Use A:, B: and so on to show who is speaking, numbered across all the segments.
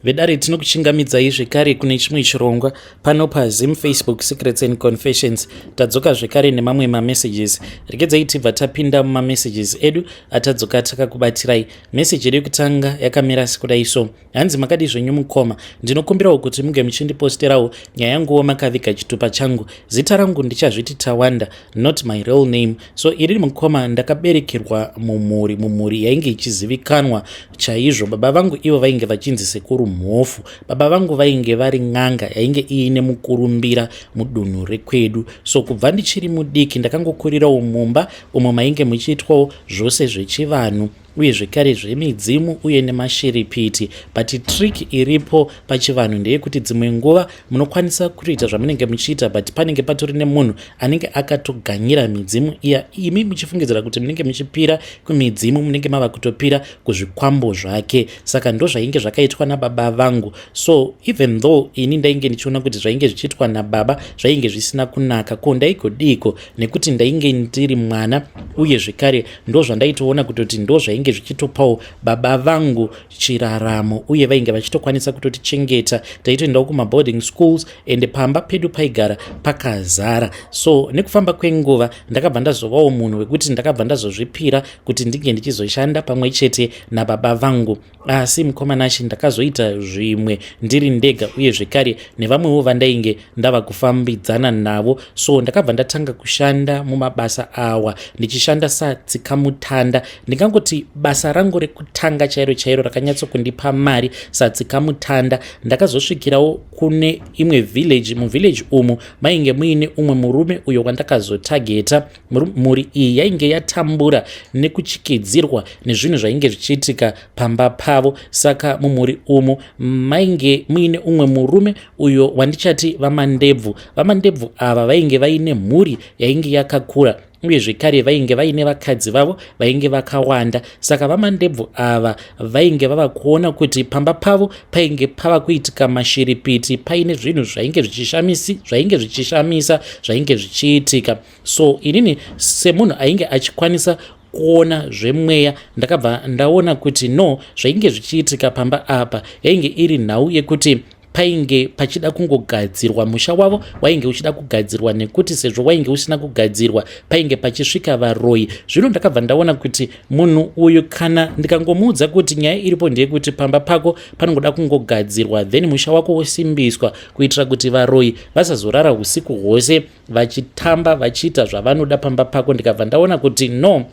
A: Vedare, tinokuchingamidzai zvekare kune chimwe chirongwa pano paZim Facebook Secrets and Confessions. Tadzoka zvekare nemamwe mamessages. Regedzai tibva tapinda mumamessages edu atadzoka takakubatirai. Meseji yedu yekutanga yakamira sekudai so. Hanzi, "Makadi zvenyu mukoma? Ndinokumbirawo kuti muge muchindiposterawo nyaya yanguwo makaviga chitupa changu. Zita rangu ndichazviti Tawanda, not my real name." So iri mukoma, ndakaberekerwa mumhuri yainge ichizivikanwa chaizvo. Baba vangu ivo vainge vachinzi Sekuru Mhofu. Baba vangu vainge vari n'anga yainge iine mukurumbira mudunhu rekwedu. So kubva ndichiri mudiki ndakangokurirawo mumba umo mainge muchiitwawo zvose zvechivanhu uye zvekare zvemidzimu uye nemashiripiti. But trick iripo pachivanhu ndeyekuti dzimwe nguva munokwanisa kutoita zvamunenge muchiita, but panenge patori nemunhu anenge akatoganyira midzimu iya. Imi muchifungidzira kuti munenge muchipira kumidzimu, munenge mava kutopira kuzvikwambo zvake. Saka ndo zvainge zvakaitwa nababa vangu. So even though ini ndainge ndichiona kuti zvainge zvichiitwa nababa zvainge zvisina kunaka, ko ndaigodiko nekuti ndainge ndiri mwana? Uye zvekare ndo zvandaitoona kutoti ndo zvainge zvichitopawo baba vangu chiraramo, uye vainge vachitokwanisa kutotichengeta. Taitoendawo kumaboarding schools and pamba pedu paigara pakazara. So nekufamba kwenguva ndakabva ndazovawo munhu wekuti ndakabva ndazozvipira kuti ndinge ndichizoshanda pamwe chete nababa vangu. Asi mukomanashi, ndakazoita zvimwe ndiri ndega uye zvekare nevamwewo vandainge ndava kufambidzana navo. So ndakabva ndatanga kushanda mumabasa awa, ndichishanda satsikamutanda. Ndingangoti basa rangu rekutanga chairo chairo rakanyatsokundipa mari satsikamutanda, ndakazosvikirawo kune imwe village. Muvillage umu mainge muine umwe murume uyo wandakazotageta. Mhuri iyi yainge yatambura nekuchikidzirwa nezvinhu zvainge zvichiitika pamba pavo. Saka mumhuri umu mainge muine umwe murume uyo wandichati VaMandebvu. VaMandebvu ava vainge vaine mhuri yainge yakakura, uye zvekare vainge vaine vakadzi vavo vainge vakawanda. Saka VaMandebvu ava vainge vava kuona kuti pamba pavo painge pava kuitika mashiripiti, paine zvinhu zvainge zvichishamisa zvainge zvichiitika. So inini semunhu ainge achikwanisa kuona zvemweya, ndakabva ndaona kuti no, zvainge zvichiitika pamba apa yainge iri nhau yekuti painge pachida kungogadzirwa. Musha wavo wainge uchida kugadzirwa, nekuti sezvo wainge usina kugadzirwa, painge pachisvika varoi. Zvino ndakabva ndaona kuti munhu uyu, kana ndikangomuudza kuti nyaya iripo ndeyekuti pamba pako panongoda kungogadzirwa, then musha wako wosimbiswa kuitira kuti varoi vasazorara usiku hwose vachitamba vachiita zvavanoda pamba pako, ndikabva ndaona kuti no,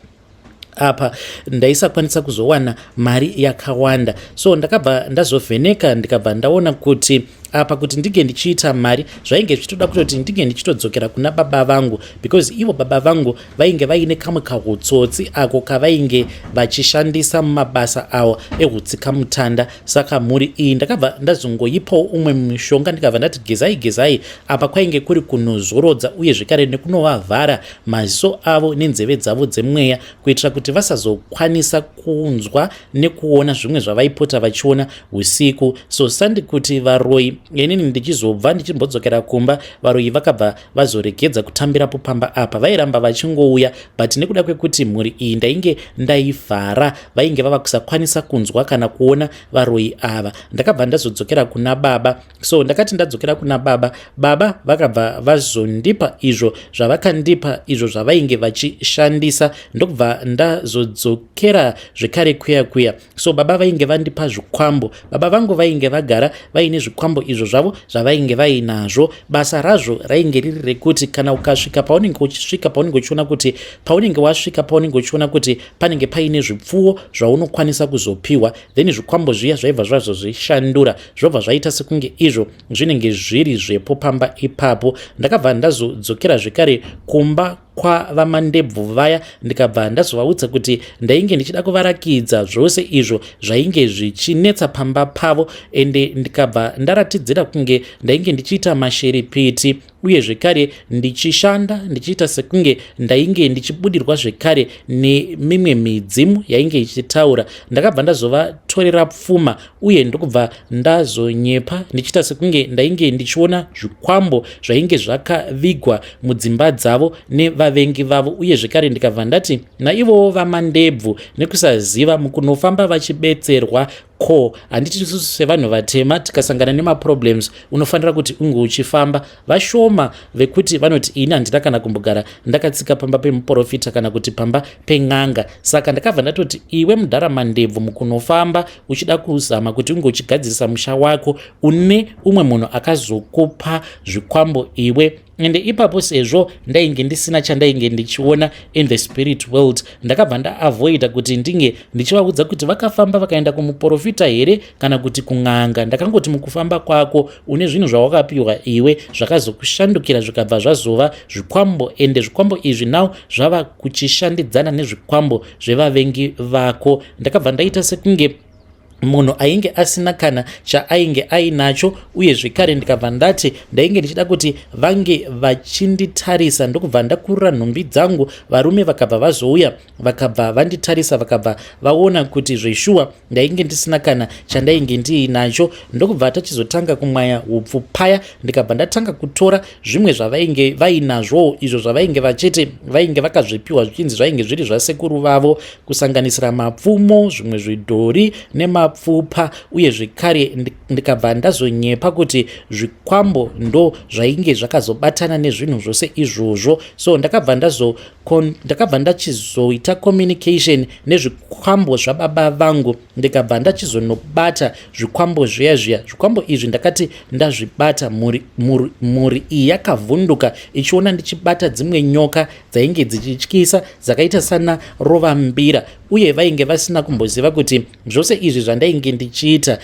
A: apa ndaisakwanisa kuzowana mari yakawanda. So ndakabva ndazovheneka, ndikabva ndaona kuti apa kuti ndinge ndichiita mari zvainge zvichitoda kutoti ndinge ndichitodzokera kuna baba vangu, because ivo baba vangu vainge vaine kamwe kahutsotsi ako kavainge vachishandisa mumabasa avo ehutsikamutanda. Saka mhuri iyi ndakabva ndazongoipawo umwe mushonga, ndikabva ndati, "Gezai, gezai." Apa kwainge kuri kunozorodza uye zvekare nekunovavhara maziso avo nenzeve dzavo dzemweya, kuitira kuti vasazokwanisa kunzwa nekuona zvimwe zvavaipota vachiona usiku. So sandi kuti varoi, inini ndichizobva ndichimbodzokera kumba, varoi vakabva vazoregedza kutambirapo pamba apa. Vairamba vachingouya, but nekuda kwekuti mhuri iyi ndainge ndaivhara, vainge vava kusakwanisa kunzwa kana kuona varoi ava. Ndakabva ndazodzokera kuna baba. So ndakati ndadzokera kuna baba, baba vakabva vazondipa izvo zvavakandipa, izvo zvavainge vachishandisa, ndokubva ndazodzokera zvekare kuya kuya. So baba vainge vandipa zvikwambo. Baba vangu vainge vagara vaine zvikwambo izvo zvavo zvavainge vainazvo. Basa razvo rainge riri rekuti kana ukasvika paunenge uchisvika, paunenge uchiona kuti paunenge wasvika, paunenge uchiona kuti panenge paine zvipfuwo zvaunokwanisa kuzopiwa, then zvikwambo zviya zvaibva zvazozvishandura, zvobva zvaita sekunge izvo zvinenge zviri zvepo pamba ipapo. Ndakabva ndazodzokera zvekare kumba kwaVaMandebvu vaya, ndikabva ndazovaudza kuti ndainge ndichida kuvarakidza zvose izvo zvainge zvichinetsa pamba pavo, ende ndikabva ndaratidzira kunge ndainge ndichiita mashiripiti uye zvekare ndichishanda ndichiita sekunge ndainge ndichibudirwa zvekare nemimwe midzimu yainge ichitaura. Ndakabva ndazovatorera pfuma, uye ndokubva ndazonyepa ndichiita sekunge ndainge ndichiona zvikwambo zvainge zvakavigwa mudzimba dzavo nevavengi vavo. Uye zvekare ndikabva ndati naivowo VaMandebvu, nekusaziva, mukunofamba vachibetserwa. Ko handiti isusu sevanhu vatema tikasangana nemaproblems unofanira kuti unge uchifamba? Vashoma vekuti vanoti ini handina kana kumbogara ndakatsika pamba pemuprofita kana kuti pamba pen'anga. Saka ndakabva ndatoti, iwe mudhara Mandebvu, mukunofamba uchida kuzama kuti unge uchigadzirisa musha wako, une umwe munhu akazokupa zvikwambo iwe. Ende ipapo, sezvo ndainge ndisina chandainge ndichiona in the spirit world, ndakabva ndaavoida kuti ndinge ndichivaudza kuti vakafamba vakaenda kumuprofita here kana kuti kun'anga. Ndakangoti mukufamba kwako une zvinhu zvawakapiwa iwe zvakazokushandukira, zvikabva zvazova zvikwambo, ende zvikwambo izvi now zvava kuchishandidzana nezvikwambo zvevavengi vako. Ndakabva ndaita sekunge munhu ainge asina kana chaainge ainacho. Uye zvekare ndikabva ndati ndainge ndichida kuti vange vachinditarisa, ndokubva ndakurura nhumbi dzangu. Varume vakabva vazouya, vakabva vanditarisa, vakabva vaona kuti zveshuwa ndainge ndisina kana chandainge ndiinacho, ndokubva tachizotanga kumwaya upfu paya. Ndikabva ndatanga kutora zvimwe zvavainge vainazvowo, izvo zvavainge vachiti vainge vakazvipiwa, zvichinzi zvainge zviri zvasekuru vavo, kusanganisira mapfumo, zvimwe zvidhori nemapfupa. Uye zvekare ndikabva ndazonyepa kuti zvikwambo ndo zvainge zvakazobatana nezvinhu zvose izvozvo. So ndakabva ndachizoita communication nezvikwambo zvababa vangu, ndikabva ndachizonobata zvikwambo zviya zviya. Zvikwambo izvi ndakati ndazvibata, mhuri iyi yakavhunduka ichiona ndichibata dzimwe nyoka dzainge dzichityisa dzakaita sana rovambira, uye vainge vasina kumboziva kuti zvose izvi zvandainge ndichiita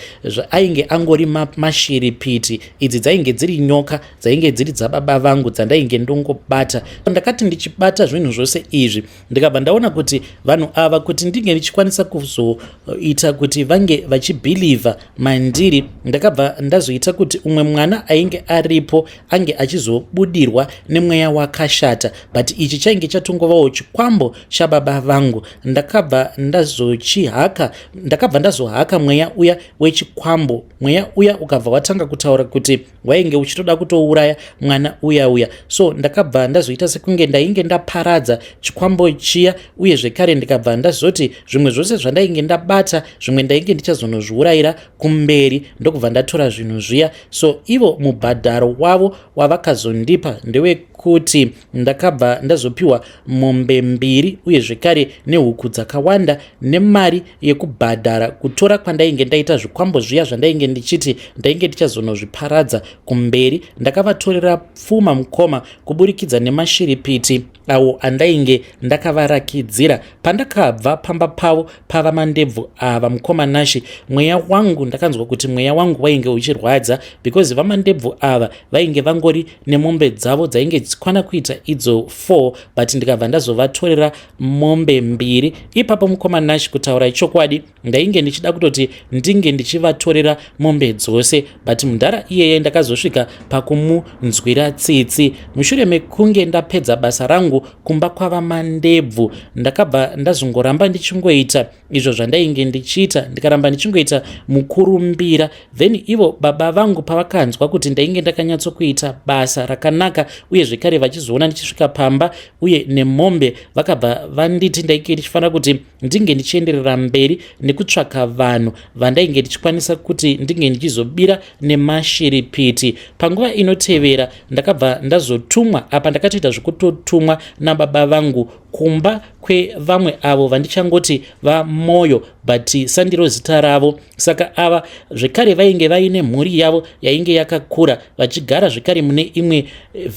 A: ainge angori mashiripiti. Idzi dzainge dziri nyoka dzainge dziri dzababa vangu dzandainge ndongobata. Ndakati ndichibata zvinhu zvose izvi, ndikabva ndaona kuti vanhu ava, kuti ndinge ndichikwanisa kuzoita kuti vange vachibhilivha mandiri, ndakabva ndazoita kuti umwe mwana ainge aripo ange achizobudirwa nemweya wakashata, but ichi chainge chatongovawo chikwambo chababa vangu. Ndakabva ndazochihaka, ndakabva ndazohaka mweya uya wechikwambo. Mweya uya ukabva watanga kutaura kuti wainge uchitoda kutouraya mwana uya uya. So ndakabva ndazoita sekunge ndainge ndaparadza chikwambo chiya. Uye zvekare ndikabva ndazoti zvimwe zvose zvandainge ndabata, zvimwe ndainge ndichazonozviurayira kumberi, ndokubva ndatora zvinhu zviya. So ivo mubhadharo wavo wavakazondipa ndewekuti ndakabva ndazopiwa mombe mbiri, uye zvekare nehuku dzakawanda, nemari yekubhadhara kutora kwandainge ndaita zvikwambo zviya zvandainge ndichiti ndainge ndichazonozviparadza kumberi. Ndakavatorera pfuma, mukoma, kuburikidza nemashiripiti awo andainge ndakavarakidzira. Pandakabva pamba pavo pava Mandebvu ava, mukoma Nashi, mweya wangu, ndakanzwa kuti mweya wangu wainge uchirwadza, because vaMandebvu ava vainge vangori nemombe dzavo dzainge dzichikwana kuita idzo 4, but ndikabva ndazovatorera mombe mbiri ipapo. Mukoma Nashi, kutaura chokwadi, ndainge ndichida kutoti ndinge ndichivatorera mombe dzose, but mudhara iyeye ndakazosvika pakumunzwira tsitsi. Mushure mekunge ndapedza basa rangu kumba kwava Mandebvu, ndakabva ndazongoramba ndichingoita izvo zvandainge ndichiita, ndikaramba ndichingoita mukurumbira. Then ivo baba vangu pavakanzwa kuti ndainge ndakanyatsokuita basa rakanaka, uye zvekare vachizoona ndichisvika pamba uye nemombe, vakabva vanditi ndainge ndichifanira kuti ndinge ndichienderera mberi nekutsvaka vanhu vandainge ndichikwanisa kuti ndinge ndichizobira nemashiripiti. Panguva inotevera ndakabva ndazotumwa. Apa ndakatoita zvekutotumwa nababa vangu kumba kwevamwe avo vandichangoti vaMoyo, but sandiro zita ravo. Saka ava zvekare vainge vaine mhuri yavo yainge yakakura, vachigara zvekare mune imwe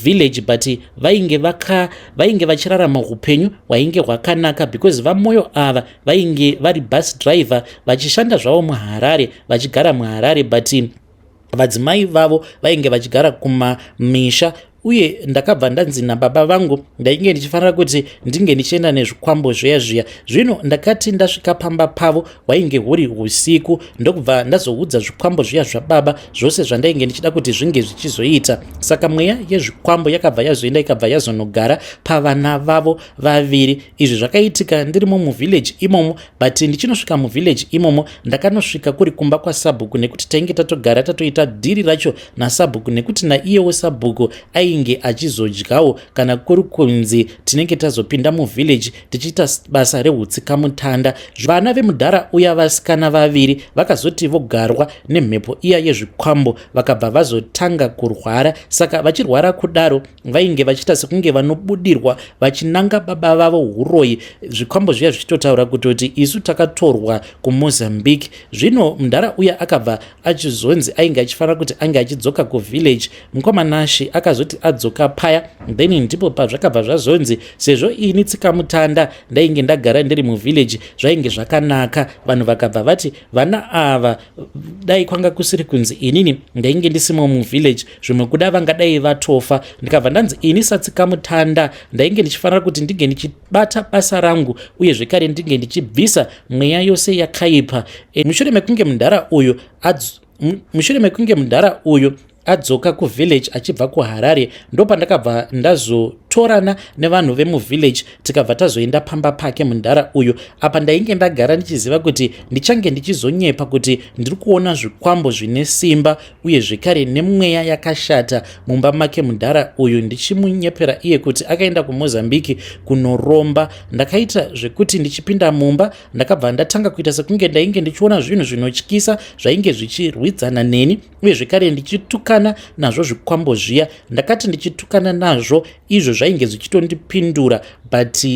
A: village, but vainge vachirarama upenyu hwainge hwakanaka, because vaMoyo ava vainge vari bus driver, vachishanda zvavo muHarare, vachigara muHarare, but vadzimai vavo vainge vachigara kumamisha. Uye ndakabva ndanzi nababa vangu ndainge ndichifanira kuti ndinge ndichienda nezvikwambo zviya zviya. Zvino ndakati ndasvika pamba pavo, hwainge huri usiku, ndokubva ndazoudza zvikwambo zviya zvababa zvose zvandainge ndichida kuti zvinge zvichizoita. Saka mweya yezvikwambo yakabva yazoenda, ikabva yazonogara pavana vavo vaviri. Izvi zvakaitika ndirimo muvillage imomo, but ndichinosvika muvillage imomo, ndakanosvika kuri kumba kwasabhuku, nekuti tainge tatogara tatoita dhiri racho nasabhuku, nekuti naiyewo sabhuku ainge Ainge achizodyawo kana kuri kunzi tinenge tazopinda muvillage tichiita basa rehutsikamutanda. Vana vemudhara uya vasikana vaviri vakazoti vogarwa nemhepo iya yezvikwambo, vakabva vazotanga kurwara. Saka vachirwara kudaro, vainge vachiita sekunge vanobudirwa vachinanga baba vavo uroyi, zvikwambo zviya zvichitotaura kutoti isu takatorwa kuMozambique. Zvino mudhara uya akabva achizonzi ainge achifanira kuti ange achidzoka kuvillage. Mukomanashi akazoti adzoka paya, then ndipo pazvakabva zvazonzi sezvo ini tsikamutanda ndainge ndagara ndiri muvillage, zvainge zvakanaka. Vanhu vakabva vati vana ava, dai kwanga kusiri kunzi inini ndainge ndisimo muvillage, zvimwe kuda vangadai vatofa. Ndikabva ndanzi ini satsikamutanda ndainge ndichifanira kuti ndinge ndichibata basa rangu uye zvekare ndinge ndichibvisa mweya yose yakaipa. Mushure mekunge mudhara uyu adzoka kuvillage achibva kuHarare, ndopandakabva ndazotorana nevanhu vemuvillage, tikabva tazoenda pamba pake mudhara uyu. Apa ndainge ndagara ndichiziva kuti ndichange ndichizonyepa kuti ndiri kuona zvikwambo zvine simba uye zvekare nemweya yakashata mumba make mudhara uyu, ndichimunyepera iye kuti akaenda kuMozambique kunoromba. Ndakaita zvekuti ndichipinda mumba, ndakabva ndatanga kuita sekunge ndainge ndichiona zvinhu zvinotyisa zvainge zvichirwidzana neni, uye zvekare ndichitukana nazvo zvikwambo zviya. Ndakati ndichitukana nazvo, izvo zvainge zvichitondipindura, but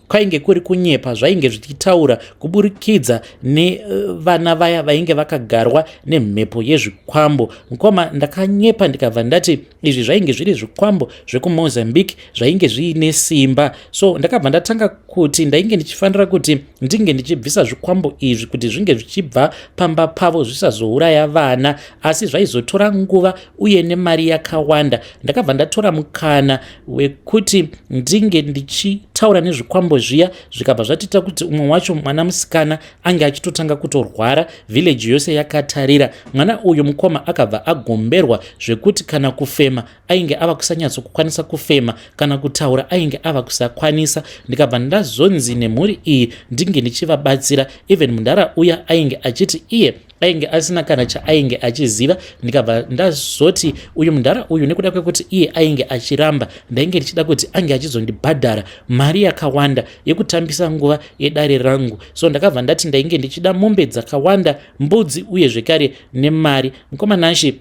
A: kwainge kuri kunyepa. Zvainge zvichitaura kuburikidza nevana vaya vainge vakagarwa nemhepo yezvikwambo. Mukoma, ndakanyepa ndikabva ndati izvi zvainge zviri zvikwambo zvekuMozambique zvainge zviine simba. So ndakabva ndatanga kuti ndainge ndichifanira kuti ndinge ndichibvisa zvikwambo izvi kuti zvinge zvichibva pamba pavo, zvisazouraya vana, asi zvaizotora nguva uye nemari yakawanda. Ndakabva ndatora mukana wekuti ndinge ndichitaura nezvikwambo zviya, zvikabva zvatiita kuti umwe wacho mwana musikana ange achitotanga kutorwara, village yose yakatarira. Mwana uyu, mukoma, akabva agomberwa zvekuti kana kufema ainge ava kusanyatsokukwanisa kufema, kana kutaura ainge ava kusakwanisa. Ndikabva ndazonzi nemhuri iyi ndinge ndichivabatsira. Even mudhara uya ainge achiti iye ainge asina kana chaainge achiziva. Ndikabva ndazoti uyu mudhara uyu, nekuda kwekuti iye ainge achiramba, ndainge ndichida kuti ange achizondibhadhara mari yakawanda yekutambisa nguva yedare rangu. So ndakabva ndati ndainge ndichida mombe dzakawanda, mbudzi uye zvekare nemari. Mukomanashi,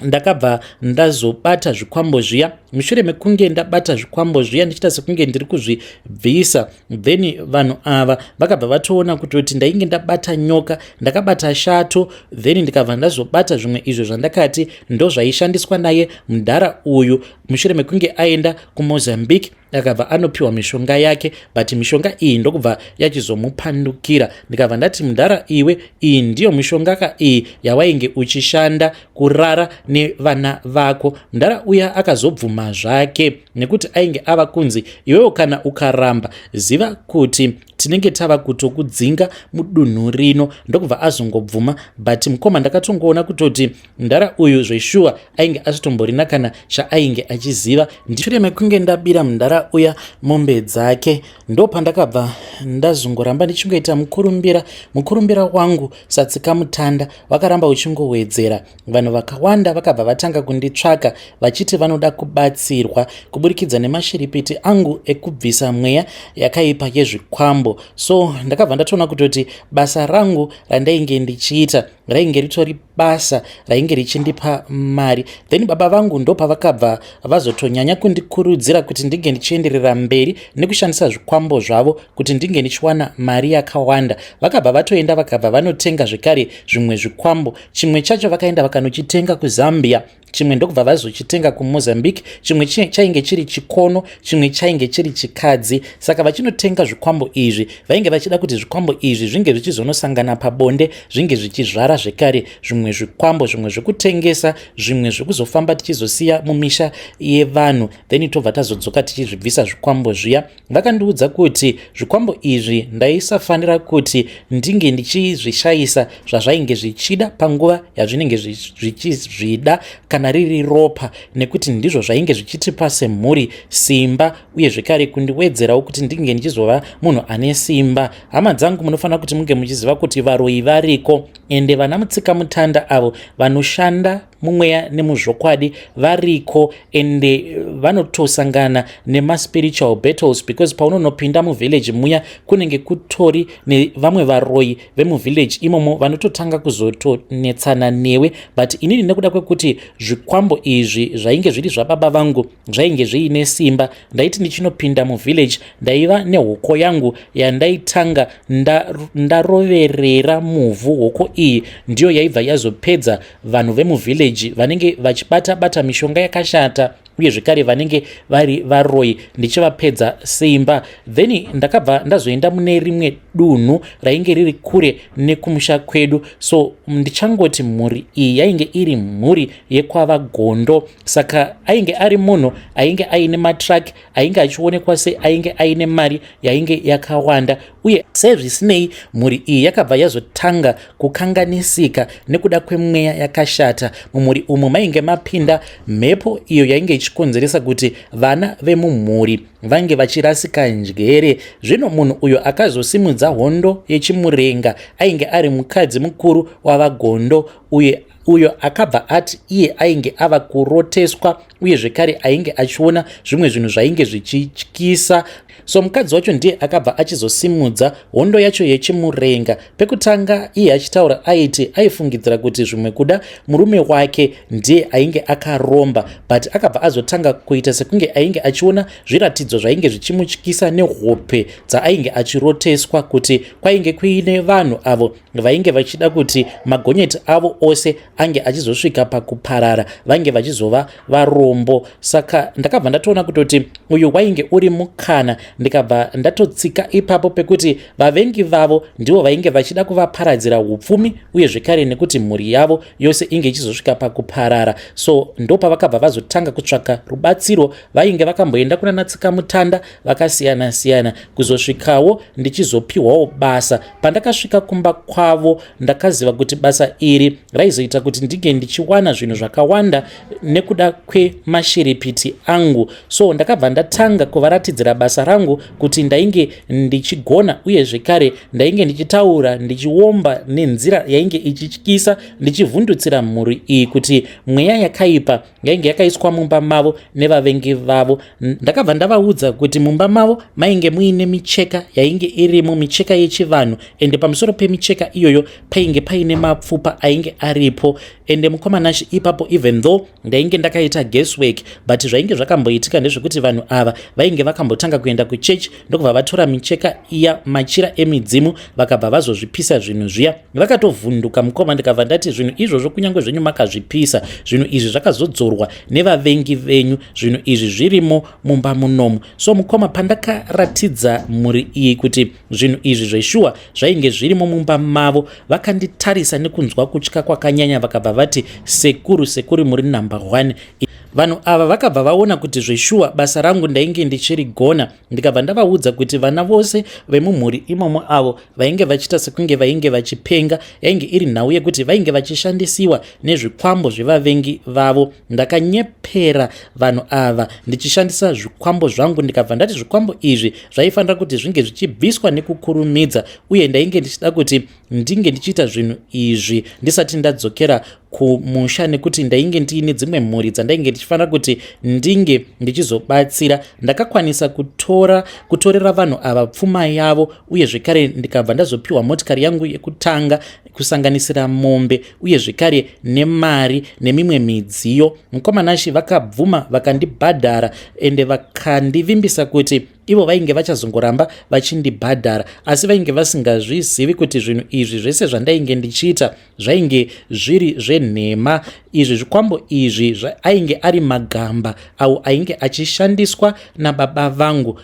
A: ndakabva ndazobata zvikwambo zviya. Mushure mekunge ndabata zvikwambo zviya, ndichiita sekunge ndiri kuzvibvisa, then vanhu ava vakabva vatoona kutoti ndainge ndabata nyoka. Ndakabata shato, then ndikabva ndazobata zvimwe izvo zvandakati ndo zvaishandiswa naye mudhara uyu. Mushure mekunge aenda kuMozambique, akabva anopiwa mishonga yake, but mishonga iyi ndokubva yachizomupandukira. Ndikabva ndati, "Mudhara iwe, iyi ndiyo mishonga ka iyi yawainge uchishanda kurara nevana vako?" Mudhara uya akazobvuma zvake nekuti ainge ava kunzi, "Iwewo kana ukaramba, ziva kuti tinenge tava kutokudzinga mudunhu rino." Ndokubva azongobvuma. But mukoma, ndakatongoona kutoti mudhara uyu zveshuwa ainge asitomborina kana chaainge achiziva. Mushure mekunge ndabira mudhara uya mombe dzake, ndo pandakabva ndazongoramba ndichingoita mukurumbira. Mukurumbira wangu satsikamutanda wakaramba uchingowedzera. Vanhu vakawanda vakabva vatanga kunditsvaka vachiti vanoda kubatsirwa kuburikidza nemashiripiti angu ekubvisa mweya yakaipa yezvikwambo. So ndakabva ndatoona kutoti basa rangu randainge ndichiita rainge ritori basa rainge richindipa mari. Then baba vangu ndopavakabva vazotonyanya kundikurudzira kuti ndinge ndichienderera mberi nekushandisa zvikwambo zvavo kuti ndinge ndichiwana mari yakawanda. Vakabva vatoenda, vakabva vanotenga zvekare zvimwe zvikwambo. Chimwe chacho vakaenda vakanochitenga kuZambia, chimwe ndokubva vazochitenga kuMozambique. Chimwe chainge chiri chikono, chimwe chainge chiri chikadzi. Saka vachinotenga zvikwambo izvi, vainge vachida kuti zvikwambo izvi zvinge zvichizonosangana pabonde, zvinge zvichizvara zvekare zvimwe zvikwambo, zvimwe zvekutengesa, zvimwe zvekuzofamba tichizosiya mumisha yevanhu, then tobva tazodzoka tichizvibvisa zvikwambo zviya. Vakandiudza kuti zvikwambo izvi ndaisafanira kuti ndinge ndichizvishayisa zvazvainge zvichida panguva yazvinenge zvichizvida, kana riri ropa, nekuti ndizvo zvainge zvichitipa semhuri simba, uye zvekare kundiwedzerawo kuti ndinge ndichizova munhu ane simba. Hama dzangu, munofanira kuti munge muchiziva kuti varoyi variko, ende vana mutsika mutanda avo vanoshanda. mumweya nemuzvokwadi variko, ende vanotosangana nemaspiritual battles, because paunonopinda muvillage muya kunenge kutori nevamwe varoyi vemuvillage imomo vanototanga kuzotonetsana newe. But inini, nekuda kwekuti zvikwambo izvi zvainge zviri zvababa vangu, zvainge zviine simba, ndaiti ndichinopinda muvillage ndaiva nehoko yangu yandaitanga ndaroverera muvhu. Hoko iyi ndiyo yaibva yazopedza vanhu vemuvillage vanenge vachibata bata mishonga yakashata, uye zvekare vanenge vari varoyi, ndichivapedza simba. Then ndakabva ndazoenda mune rimwe dunhu rainge riri kure nekumusha kwedu. So ndichangoti mhuri iyi yainge iri mhuri yekwavaGondo. Saka ainge ari munhu ainge aine matruck, ainge achionekwa seainge aine mari yainge yakawanda. Uye sezvisinei, mhuri iyi yakabva yazotanga kukanganisika nekuda kwemweya yakashata. Mumhuri umu mainge mapinda mhepo iyo yainge ichikonzeresa kuti vana vemumhuri vange vachirasika njere. Zvino munhu uyo akazosimudza hondo yechimurenga ainge ari mukadzi mukuru wavaGondo, uye uyo akabva ati iye ainge ava kuroteswa, uye zvekare ainge achiona zvimwe zvinhu zvainge zvichityisa. So mukadzi wacho ndiye akabva achizosimudza hondo yacho yechimurenga. Pekutanga iye achitaura aiti aifungidzira kuti zvimwe kuda murume wake ndiye ainge akaromba, but akabva azotanga kuita sekunge ainge achiona zviratidzo zvainge zvichimutyisa nehope dzaainge achiroteswa, kuti kwainge kuine vanhu avo vainge vachida kuti magonyeti avo ose ange achizosvika pakuparara, vange vachizova varombo. Saka ndakabva ndatoona kutoti uyu wainge uri mukana, ndikabva ndatotsika ipapo pekuti vavengi vavo ndivo vainge vachida kuvaparadzira upfumi, uye zvekare nekuti mhuri yavo yose inge ichizosvika pakuparara. So ndopavakabva vazotanga kutsvaka rubatsiro. Vainge vakamboenda kuna natsikamutanda vakasiyana-siyana, kuzosvikawo ndichizopiwawo basa. Pandakasvika kumba kwavo, ndakaziva kuti basa iri raizoita kuti ndinge ndichiwana zvinhu zvakawanda nekuda kwemashiripiti angu. So ndakabva ndatanga kuvaratidzira basa rangu kuti ndainge ndichigona, uye zvekare ndainge ndichitaura ndichiomba nenzira yainge ichityisa, ndichivhundutsira mhuri iyi kuti mweya yakaipa yainge yakaiswa mumba mavo nevavengi vavo. Ndakabva ndavaudza kuti mumba mavo mainge muine micheka yainge irimo, micheka yechivanhu, ende pamusoro pemicheka iyoyo painge paine mapfupa ainge aripo. Ende mukomanashi, ipapo even though ndainge ndakaita guesswork, but zvainge zvakamboitika ndezvekuti vanhu ava vainge vakambotanga kuenda kuchechi, ndokubva vatora micheka iya, machira emidzimu, vakabva vazozvipisa zvinhu zviya. Vakatovhunduka, mukoma. Ndikabva ndati zvinhu izvozvo, kunyange zvenyu makazvipisa, zvinhu izvi zvakazodzorwa nevavengi venyu, zvinhu izvi zvirimo mumba munomu. So mukoma, pandakaratidza mhuri iyi kuti zvinhu izvi zveshuwa zvainge zvirimo mumba mavo, vakanditarisa nekunzwa kutya kwakanyanya, vakabva vati, "Sekuru, sekuru, muri number one." Vanhu ava vakabva vaona kuti zveshuwa basa rangu ndainge ndichirigona. Ndikabva ndavaudza kuti vana vose vemumhuri imomo avo vainge vachiita sekunge vainge vachipenga, yainge iri nhau yekuti vainge vachishandisiwa nezvikwambo zvevavengi vavo. Ndakanyepera vanhu ava ndichishandisa zvikwambo zvangu, ndikabva ndati zvikwambo izvi zvaifanira kuti zvinge zvichibviswa nekukurumidza, uye ndainge ndichida kuti ndinge ndichiita zvinhu izvi ndisati ndadzokera kumusha, nekuti ndainge ndiine dzimwe mhuri dzandainge ndichifanira kuti ndinge ndichizobatsira. Ndakakwanisa kutora kutorera vanhu ava pfuma yavo, uye zvekare ndikabva ndazopiwa motikari yangu yekutanga, kusanganisira mombe, uye zvekare nemari nemimwe midziyo. Mukomanashi, vakabvuma, vakandibhadhara, ende vakandivimbisa kuti ivo vainge vachazongoramba vachindibhadhara. Asi vainge vasingazvizivi kuti zvinhu izvi zvese zvandainge ndichiita zvainge zviri zvenhema. Izvi zvikwambo izvi ainge ari magamba awo ainge achishandiswa nababa vangu.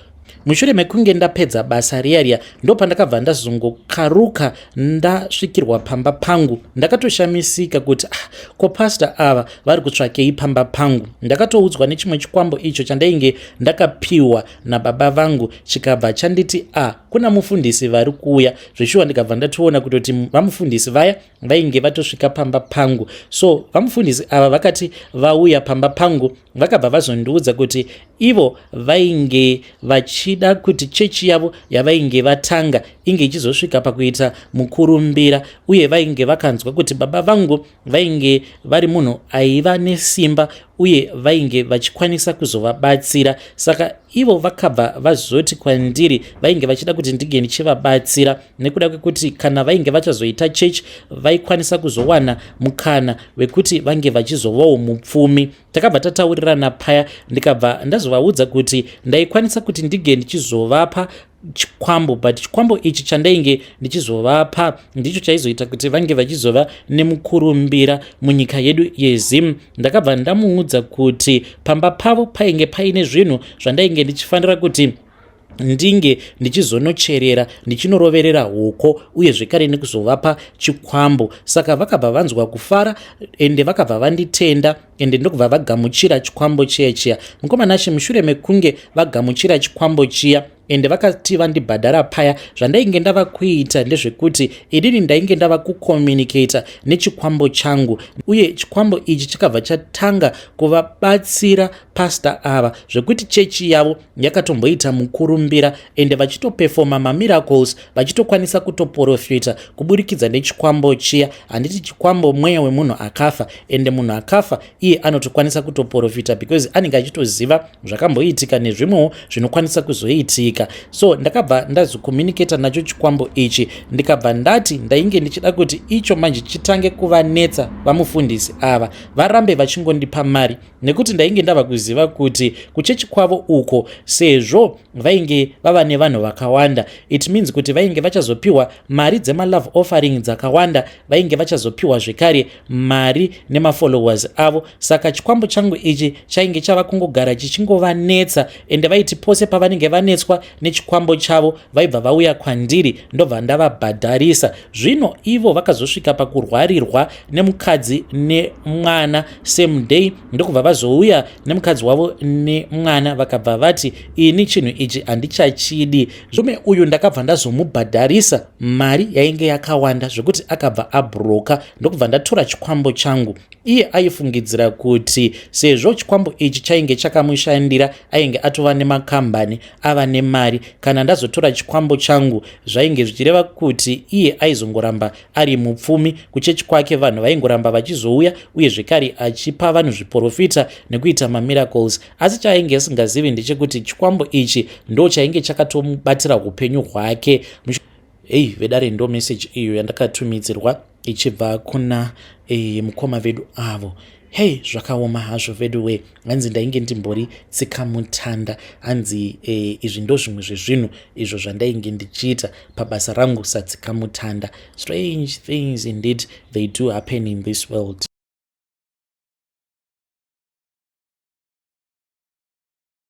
A: Mushure mekunge ndapedza basa riya riya, ndopandakabva ndazongokaruka ndasvikirwa pamba pangu. Ndakatoshamisika kuti, "Ah, ko pastor ava vari kutsvakei pamba pangu?" Ndakatoudzwa nechimwe chikwambo icho chandainge ndakapiwa nababa vangu, chikabva chanditi, "A ah, kuna mufundisi vari kuuya." Zveshuwa ndikabva ndatoona kutoti vamufundisi vaya vainge vatosvika pamba pangu. So vamufundisi ava vakati vauya pamba pangu, vakabva vazondiudza kuti Ivo vainge vachida kuti chechi yavo yavainge vatanga inge ichizosvika pakuita mukurumbira, uye vainge vakanzwa kuti baba vangu vainge vari munhu aiva nesimba uye vainge vachikwanisa kuzovabatsira. Saka ivo vakabva vazoti kwandiri vainge vachida kuti ndinge ndichivabatsira nekuda kwekuti kana vainge vachazoita chechi vaikwanisa kuzowana mukana wekuti vange vachizovawo mupfumi. Takabva tataurirana paya, ndikabva ndazovaudza kuti ndaikwanisa kuti ndinge ndichizovapa chikwambo, but chikwambo ichi chandainge ndichizovapa ndicho chaizoita kuti vange vachizova nemukurumbira munyika yedu yeZim. Ndakabva ndamuudza kuti pamba pavo painge paine zvinhu zvandainge ndichifanira kuti ndinge ndichizonocherera, ndichinoroverera hoko, uye zvekare nekuzovapa chikwambo. Saka vakabva vanzwa kufara ende vakabva vanditenda ende ndokubva vagamuchira chikwambo chiya chiya. Mukoma Nashe, mushure mekunge vagamuchira chikwambo chiya ende vakati vandibhadhara paya, zvandainge ndava kuita ndezvekuti inini ndainge ndava kucommunicata nechikwambo changu, uye chikwambo ichi chakabva chatanga kuvabatsira pasta ava zvekuti chechi yavo yakatomboita mukurumbira, ende vachitopefoma mamiracles, vachitokwanisa kutoprofita kuburikidza nechikwambo chiya. Handiti chikwambo mweya wemunhu akafa, ende munhu akafa iye anotokwanisa kutoprofita because anenge achitoziva zvakamboitika nezvimwewo zvinokwanisa kuzoitika. So ndakabva ndazocommunicata nacho chikwambo ichi, ndikabva ndati ndainge ndichida kuti icho manje chitange kuvanetsa vamufundisi ava, varambe vachingondipa mari, nekuti ndainge ndava kuziva kuti kuchechi kwavo uko, sezvo vainge vava nevanhu vakawanda, it means kuti vainge vachazopiwa mari dzemalove offering dzakawanda, vainge vachazopiwa zvekare mari nemafollowers avo. Saka chikwambo changu ichi chainge chava kungogara chichingovanetsa, ende vaiti pose pavanenge vanetswa nechikwambo chavo vaibva vauya kwandiri, ndobva ndavabhadharisa. Zvino ivo vakazosvika pakurwarirwa nemukadzi nemwana same day, ndokubva vazouya nemukadzi wavo nemwana, vakabva vati, "Ini chinhu ichi handichachidi." Murume uyu ndakabva ndazomubhadharisa mari yainge yakawanda zvekuti akabva abhuroka, ndokubva ndatora chikwambo changu. Iye aifungidzira kuti sezvo chikwambo ichi chainge chakamushandira, ainge atova nemakambani, ava nemari, kana ndazotora chikwambo changu zvainge zvichireva kuti iye aizongoramba ari mupfumi, kuchechi kwake vanhu vaingoramba vachizouya, uye zvekare achipa vanhu zviprofita nekuita mamiracles. Asi chaainge asingazivi ndechekuti chikwambo ichi ndo chainge chakatomubatira upenyu hwake. Ei vedare, ndo meseji iyo yandakatumidzirwa ichibva kuna mukoma vedu avo. Hei, zvakaoma hazvo vedu. Hanzi ndainge ndimbori tsikamutanda. Hanzi izvi ndo zvimwe zvezvinhu izvo zvandainge ndichiita pabasa rangu satsikamutanda. Strange things indeed, they do happen in this world.